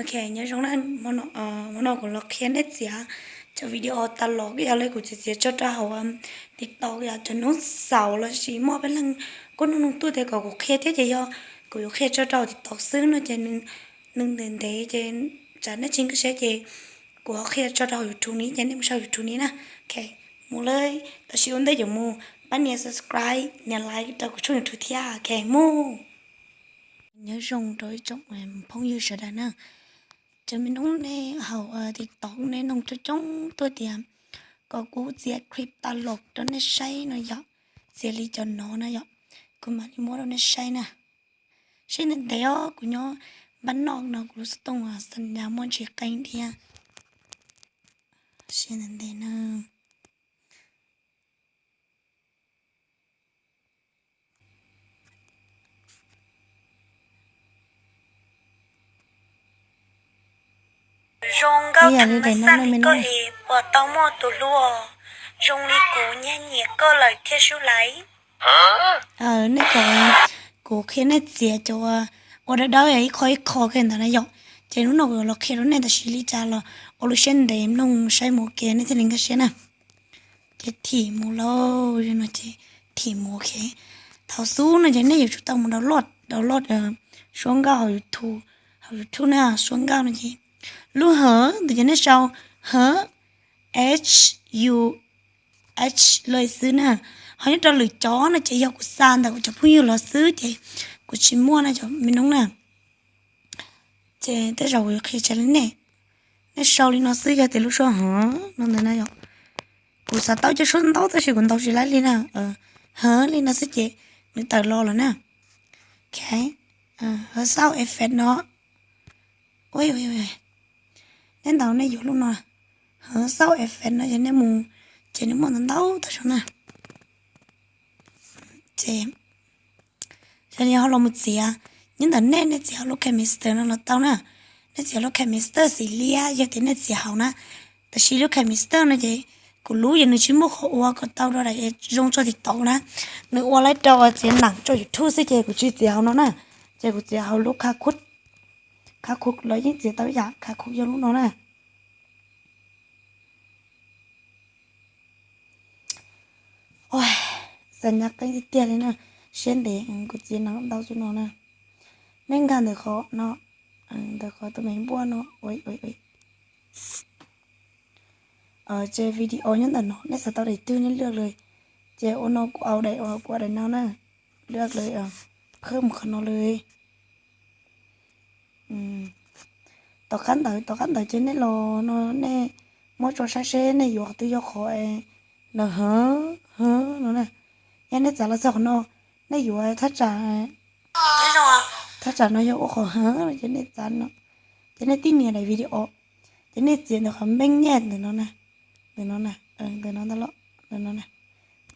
Ok, nyob zoo na, hmo no kuv los qhia nej txiav cov video tas los yog li kuv txiav txiav tso rau hauv TikTok yom, cov noob xaus los sis muaj peb leeg kuj noog noog tuaj tias kom kuv qhia thiab ces yog kuv yuav qhia tso rau TikTok xwb no ces nws ntev ntev ces tsam nej tsis nkag siab ces kuv ho qhia tso rau hauv YouTube ni ces nej mus saib YouTube ni na. Ok, mus lawm, tab sis ua ntej yuav mus pab nias subscribe nias like rau kuv tshooj YouTube thiab. Ok, mus. Nyob zoo rau ib tsoom phooj ywg sawv daws na. Cov me noob nej hauv TikTok nej noog coob coob tuaj tias kom kuv txiav clip tas los rau nej saib no yom, txiav li cov no na yom, kuv mam li muab rau nej saib na. Saib ntev ntev os, kuv nyob npab noj no kuv lub xov tooj xas nyas muaj ntsis qee thiab. Saib ntev ntev na. Zoo nkauj, yam li daim no no me no, puas tau muaj tus hlub zoo li kuv, nyiam nyiam koj lawm thiab sub lais. Nej kom kuv qhia nej txiav cov ua dawb dawb ib qho ib qho kiag ntawd na yom. Ces hnub no kuv yuav los qhia rau nej tam sim li cas los ua lub siab ntev mloog saib mus ua ke nej thiaj li nkag siab na. Ces thim mus lauj, no ces thim mus, ok. Thaum xub no ces nej yuav tsum tau mus download, download suab nkauj hauv YouTube, hauv YouTube na, suab nkauj no ces lub hawv ntawd ces nej sau hawv, h u h lawm xwb na. Ho nyob rau lwm cov no ces yog kuv xa ntawm kuv cov phooj ywg los xwb ces kuv tsis muaj na cov me noob na. Ces tej zaum kuv yuav qhia tsis li nej, nej sau li no xwb yog tias lub suab hawv no ntawd na yom. Kuv xav tau cov suab ntau tab sis kuv ntaus tsis laib li na. Hawv li no xwb ces nws tawm los lawm na. Ok, hawv xauj effect no. Ua, nej ntaus nej yuav lub no, hawv xauj effect no ces nej mus, ces nws muaj ntau ntau tag zog na. Ces yog li ho los mus txiav, nyob ntawm nej, nej txiav hauv lub KineMaster no los tau na. Nej txiav lub KineMaster xim liab yog tias nej txiav hauv na. Tab sis lub KineMaster no ces kuv lub ces nws tsis muaj qhov ua kom tau rau daim zoo tso TikTok na. Nws ua lawm rau txiav neem tso YouTube xwb ces kuv tsis txiav hauv no na. Ces kuv txiav hauv lub Kha Khuv los yeej txiav tau ib yam, Kha Khuv yog lub no na. Xav nyab qeeb tiag tiag li na, siab ntev kuv txiav neem ntau txug no na. Nej nkag ntawm qhov no, ntawm qhov tus me npuaj no, ces video nyob ntawm no nej xav tau daim twg nej lwaj lawm. Ces ua no kuv au daim, kuv au daim no na, lwaj lawm, phawj mus qhov no lawm. Tom qab ntawd, tom qab ntawd ces nej los no nej muab tso saib seb nej yuav qhov twg yog qhov ntawm hawv, hawv no na. Yog nej txav los txog qhov no, nej yuav thaj tsam, thaj tsam no yog ua qhov hawv no ces nej txav no, ces nej tib nias daim video, ces nej txiav ntawm qhov npeej nyaj ntawm no na, ntawm no na, ntawm no ntag los, ntawm no na,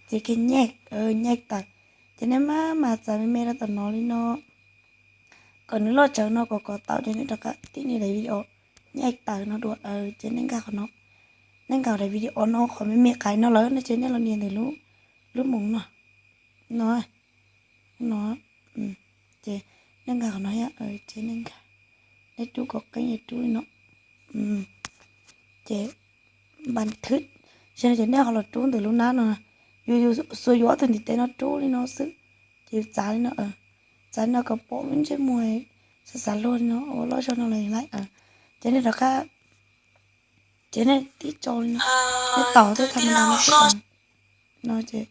txiav kiag nyaj, nyaj tawm, ces nej maj mam txav me me rau tom no li no. Kom nws loj tsawv no kom kov tau ces nej rov qab tib nias daim video nyaj tawm no dua, ces nej nkag qhov no, nej nkag daim video no qhov me me qaiv no lawm no ces nej los nias ntawm lub moos no, no, no, ces nej nkag qhov no thiab, ces nej nkag, nej rub kom qeeb es rub li no, ces npas thwb, ces no ces nej ho los rub ntawm lub nab no, yus, yus xuas yus ob tug ntiv tes no rub li no xwb, ces yus txav li no, txav li no kom pom lub ntsej muag xav xav luag li no ua loj zog no lawm lawm, ces nej rov qab, ces nej tib tso li no, nej tos tej tha ma no xwb, no ces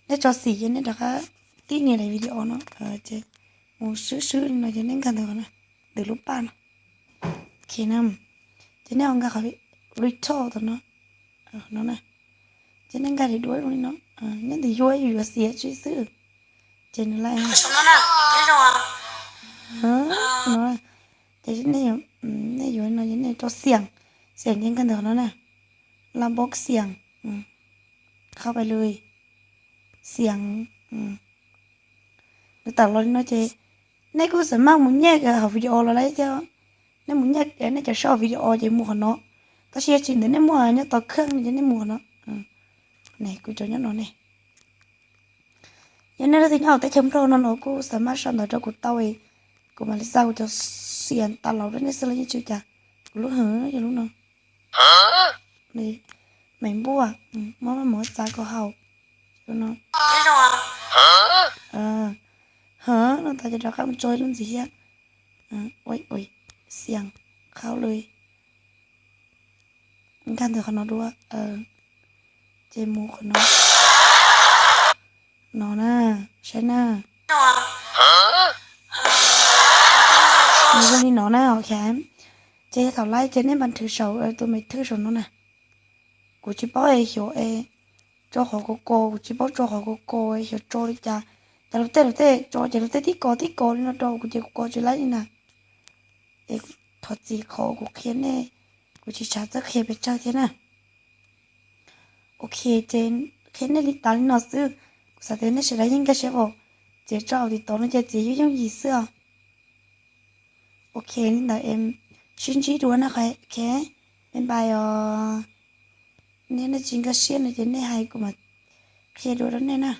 nej tso xim ces nej rov qab tib nias daim video no, ces mus swb swb li no ces nej nkag ntawm qhov no, ntawm lub paj no, ces nej ho nkag qhov return tom no, no na, ces nej nkag daim duab zoo li no, nyob ntawm yuav yus yuav xiam tsis xwb, ces nws laj no, ces nej yuav no ces nej rau xiam, xiam ces nkag ntawm qhov no na, la npab xiam, qhov pais lwm, xiam, nws tawm los li no ces nej kuj xam maj mus nyaj hauv video los lawm thiab, nej mus nyaj nej cov saib video ces mus qhov no, tab sis yog tsis ntawd nej muaj nyob tom kheej no ces nej mus qhov no, ne kuv cov nyob no ne. Yog nej leej twg nyob hauv teb chaws Nplog no los kuj xam maj sau ntawv rau kuv tau, kuv mam li xa kuv cov tias tas laus rau nej xwb los yeej tsis ua cas. Kuv lub hwv yog lub no. Maiv npuaj, muab maj mov txav kom haum. No, hov no tas ces rov qab mus tso ib lub ntxiv thiab. Xiam qhau lawm. Nkag ntawm qhov no dua, ces mus qhov no. No na, saib na. Nws zoo li no na, ok. Ces thaum lawv ces nej npas nrhw saum tus me thwj saum no na. Kuv tsis paub es xyov es tso qhov ko ko, kuv tsis paub tso qhov ko ko es xyov tso li cas. Cas luag tej luag tej tso ces luag tej tib ko tib ko li no rau kuv ces kuv ko tsis laib li na. Es thov txim qhov kuv qhia nej, kuv tsis xav txawj qhia pes tsawg thiab na. Ok, ces qhia nej li tas li no xwb. Kuv xav tias nej sawv daws yeej nkag siab os. Txiav tso tiv tov no ces txiav yooj yooj yim xwb os. Ok, li ntawd es sib ntsib dua na, ok, bye bye os. Nej, nej tsis nkag siab no ces nej hais kuv mam qhia dua rau nej na.